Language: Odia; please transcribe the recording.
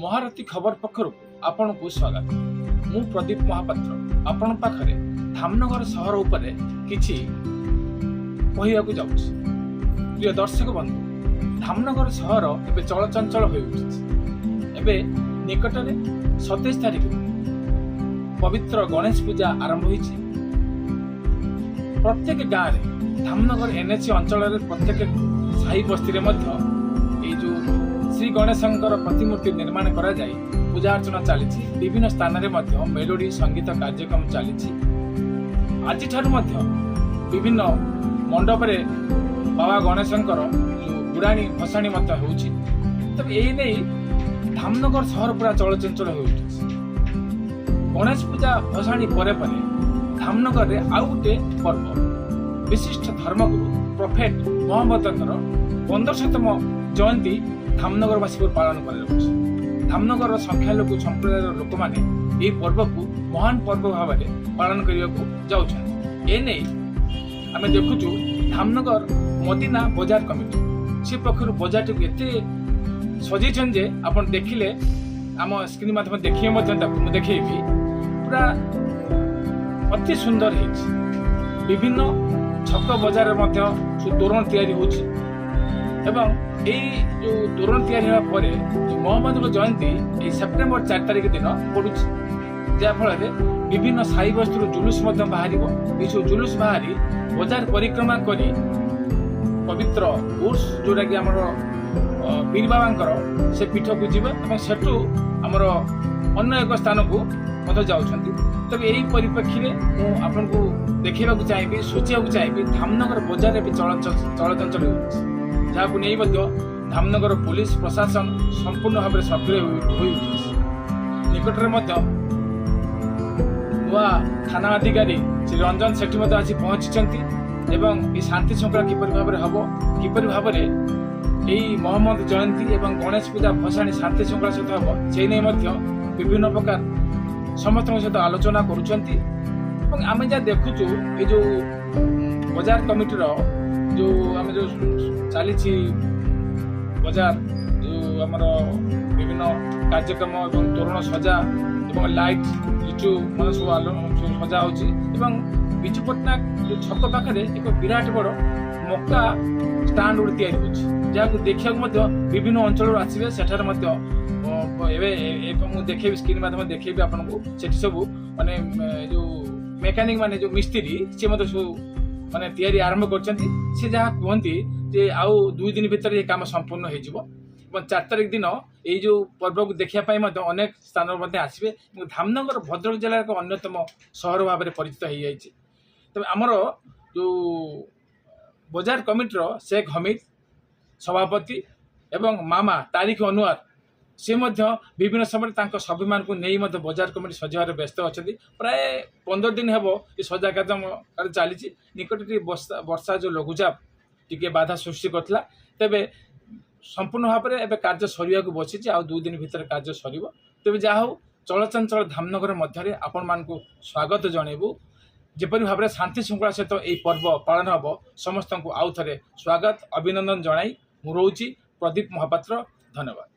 ମହାରଥୀ ଖବର ପକ୍ଷରୁ ଆପଣଙ୍କୁ ସ୍ୱାଗତ। ମୁଁ ପ୍ରଦୀପ ମହାପାତ୍ର ଆପଣଙ୍କ ପାଖରେ ଧାମନଗର ସହର ଉପରେ କିଛି କହିବାକୁ ଯାଉଛି। ପ୍ରିୟ ଦର୍ଶକ ବନ୍ଧୁ, ଧାମନଗର ସହର ଏବେ ଚଳଚଞ୍ଚଳ ହୋଇ ଉଠିଛି। ଏବେ ନିକଟରେ 27 ତାରିଖରୁ ପବିତ୍ର ଗଣେଶ ପୂଜା ଆରମ୍ଭ ହୋଇଛି। ପ୍ରତ୍ୟେକ ଗାଁରେ, ଧାମନଗର ଏନ୍ଏସି ଅଞ୍ଚଳରେ ପ୍ରତ୍ୟେକ ସାହି ବସ୍ତିରେ ମଧ୍ୟ ଏଇ ଯୋଉ ଶ୍ରୀ ଗଣେଶଙ୍କର ପ୍ରତିମୂର୍ତ୍ତି ନିର୍ମାଣ କରାଯାଇ ପୂଜା ଅର୍ଚ୍ଚନା ଚାଲିଛି। ବିଭିନ୍ନ ସ୍ଥାନରେ ମଧ୍ୟ ମେଲୋଡି ସଙ୍ଗୀତ କାର୍ଯ୍ୟକ୍ରମ ଚାଲିଛି। ଆଜିଠାରୁ ମଧ୍ୟ ବିଭିନ୍ନ ମଣ୍ଡପରେ ବାବା ଗଣେଶଙ୍କର ଯୋଉ ବୁଡ଼ାଣି ଭସାଣି ମଧ୍ୟ ହେଉଛି। ତେବେ ଏଇ ନେଇ ଧାମନଗର ସହର ପୁରା ଚଳଚଞ୍ଚଳ ହୋଇ ଉଠିଛି। ଗଣେଶ ପୂଜା ଭସାଣି ପରେ ପରେ ଧାମନଗରରେ ଆଉ ଗୋଟେ ପର୍ବ, ବିଶିଷ୍ଟ ଧର୍ମଗୁରୁ ପ୍ରଫେଟ ମହମ୍ମଦଙ୍କର 1500ତମ ଜୟନ୍ତୀ ଧାମନଗରବାସୀକୁ ପାଳନ କରାଯାଉଛି। ଧାମନଗରର ସଂଖ୍ୟାଲଘୁ ସମ୍ପ୍ରଦାୟର ଲୋକମାନେ ଏହି ପର୍ବକୁ ମହାନ ପର୍ବ ଭାବରେ ପାଳନ କରିବାକୁ ଯାଉଛନ୍ତି। ଏନେଇ ଆମେ ଦେଖୁଛୁ, ଧାମନଗର ମଦିନା ବଜାର କମିଟି ସେ ପକ୍ଷରୁ ବଜାରଟିକୁ ଏତେ ସଜେଇଛନ୍ତି ଯେ ଆପଣ ଦେଖିଲେ, ଆମ ସ୍କ୍ରିନ୍ ମାଧ୍ୟମରେ ଦେଖିବେ ମଧ୍ୟ, ତାକୁ ମୁଁ ଦେଖେଇବି, ପୁରା ଅତି ସୁନ୍ଦର ହେଇଛି। ବିଭିନ୍ନ ଛକ ବଜାରରେ ମଧ୍ୟ ସବୁ ତୋରଣ ତିଆରି ହେଉଛି ଏବଂ ଏଇ ଯୋଉ ତୋରଣ ତିଆରି ହେବା ପରେ ଯୋଉ ମହମ୍ମଦଙ୍କ ଜୟନ୍ତୀ ଏଇ ସେପ୍ଟେମ୍ବର 4 ତାରିଖ ଦିନ ପଡୁଛି, ଯାହାଫଳରେ ବିଭିନ୍ନ ସାହି ବସ୍ତିରୁ ଜୁଲୁସ ମଧ୍ୟ ବାହାରିବ। ଏସବୁ ଜୁଲୁସ ବାହାରି ବଜାର ପରିକ୍ରମା କରି ପବିତ୍ର ଉର୍ସ, ଯୋଉଟାକି ଆମର ପୀର ବାବାଙ୍କର ସେ ପୀଠକୁ ଯିବେ ଏବଂ ସେଠୁ ଆମର ଅନ୍ୟ ଏକ ସ୍ଥାନକୁ ମଧ୍ୟ ଯାଉଛନ୍ତି। ତେବେ ଏହି ପରିପ୍ରେକ୍ଷୀରେ ମୁଁ ଆପଣଙ୍କୁ ଦେଖେଇବାକୁ ଚାହିଁବି, ସୂଚେଇବାକୁ ଚାହିଁବି, ଧାମନଗର ବଜାରରେ ବି ଚଳଚଞ୍ଚଳ ହେଉଛି, ଯାହାକୁ ନେଇ ମଧ୍ୟ ଧାମନଗର ପୋଲିସ ପ୍ରଶାସନ ସମ୍ପୂର୍ଣ୍ଣ ଭାବରେ ସକ୍ରିୟ ହୋଇ ଉଠିଛି। ନିକଟରେ ମଧ୍ୟ ନୂଆ ଥାନା ଅଧିକାରୀ ଶ୍ରୀ ରଞ୍ଜନ ସେଠୀ ମଧ୍ୟ ଆସି ପହଞ୍ଚିଛନ୍ତି ଏବଂ ଏହି ଶାନ୍ତି ଶୃଙ୍ଖଳା କିପରି ଭାବରେ ହେବ, କିପରି ଭାବରେ ଏଇ ମହମ୍ମଦ ଜୟନ୍ତୀ ଏବଂ ଗଣେଶ ପୂଜା ଭସାଣି ଶାନ୍ତି ଶୃଙ୍ଖଳା ସହିତ ହେବ, ସେଇ ନେଇ ମଧ୍ୟ ବିଭିନ୍ନ ପ୍ରକାର ସମସ୍ତଙ୍କ ସହିତ ଆଲୋଚନା କରୁଛନ୍ତି। ଏବଂ ଆମେ ଯାହା ଦେଖୁଛୁ, ଏଇ ଯୋଉ ବଜାର କମିଟିର ଯୋଉ ଆମେ ଯୋଉ ଚାଲିଛି ବଜାର, ଯୋଉ ଆମର ବିଭିନ୍ନ କାର୍ଯ୍ୟକ୍ରମ ଏବଂ ତୋରଣ ସଜା ଏବଂ ଲାଇଟ୍, ଲିଚୁ ମାନେ ସବୁ ଆଲୋ ସବୁ ସଜା ହେଉଛି ଏବଂ ବିଜୁ ପଟ୍ଟନାୟକ ଯୋଉ ଛକ ପାଖରେ ଏକ ବିରାଟ ବଡ଼ ମକା ଷ୍ଟାଣ୍ଡ ଗୋଟେ ତିଆରି ହେଉଛି, ଯାହାକୁ ଦେଖିବାକୁ ମଧ୍ୟ ବିଭିନ୍ନ ଅଞ୍ଚଳରୁ ଆସିବେ। ସେଠାରେ ମଧ୍ୟ ଏବେ ଏବେ ମୁଁ ଦେଖେଇବି, ସ୍କ୍ରିନ୍ ମାଧ୍ୟମରେ ଦେଖେଇବି ଆପଣଙ୍କୁ। ସେଠି ସବୁ ମାନେ ଯୋଉ ମେକାନିକ ମାନେ, ଯୋଉ ମିସ୍ତ୍ରୀ, ସିଏ ମଧ୍ୟ ସବୁ ମାନେ ତିଆରି ଆରମ୍ଭ କରିଛନ୍ତି। ସେ ଯାହା କୁହନ୍ତି ଯେ ଆଉ 2 ଦିନ ଭିତରେ ଏ କାମ ସମ୍ପୂର୍ଣ୍ଣ ହେଇଯିବ ଏବଂ 4 ତାରିଖ ଦିନ ଏଇ ଯୋଉ ପର୍ବକୁ ଦେଖିବା ପାଇଁ ମଧ୍ୟ ଅନେକ ସ୍ଥାନରୁ ମଧ୍ୟ ଆସିବେ ଏବଂ ଧାମନଗର ଭଦ୍ରକ ଜିଲ୍ଲାର ଏକ ଅନ୍ୟତମ ସହର ଭାବରେ ପରିଚିତ ହେଇଯାଇଛି। ତେବେ ଆମର ଯୋଉ ବଜାର କମିଟିର ଶେଖ ହମିଦ ସଭାପତି ଏବଂ ମାମା ତାରିକ ଅନୁଆର, ସେ ମଧ୍ୟ ବିଭିନ୍ନ ସମୟରେ ତାଙ୍କ ସଭ୍ୟମାନଙ୍କୁ ନେଇ ମଧ୍ୟ ବଜାର କମିଟି ସଜାଇବାରେ ବ୍ୟସ୍ତ ଅଛନ୍ତି। ପ୍ରାୟ 15 ଦିନ ହେବ ଏ ସଜା କାର୍ଯ୍ୟ ଚାଲିଛି। ନିକଟରେ ଟିକେ ବର୍ଷା ବର୍ଷା ଯେଉଁ ଲଘୁଚାପ ଟିକେ ବାଧା ସୃଷ୍ଟି କରିଥିଲା। ତେବେ ସମ୍ପୂର୍ଣ୍ଣ ଭାବରେ ଏବେ କାର୍ଯ୍ୟ ସରିବାକୁ ବସିଛି, ଆଉ 2 ଦିନ ଭିତରେ କାର୍ଯ୍ୟ ସରିବ। ତେବେ ଯାହା ହଉ, ଚଳଚଞ୍ଚଳ ଧାମନଗର ମଧ୍ୟରେ ଆପଣମାନଙ୍କୁ ସ୍ୱାଗତ ଜଣେଇବୁ। ଯେପରି ଭାବରେ ଶାନ୍ତି ଶୃଙ୍ଖଳା ସହିତ ଏହି ପର୍ବ ପାଳନ ହେବ, ସମସ୍ତଙ୍କୁ ଆଉ ଥରେ ସ୍ୱାଗତ ଅଭିନନ୍ଦନ ଜଣାଇ ମୁଁ ରହୁଛି, ପ୍ରଦୀପ ମହାପାତ୍ର। ଧନ୍ୟବାଦ।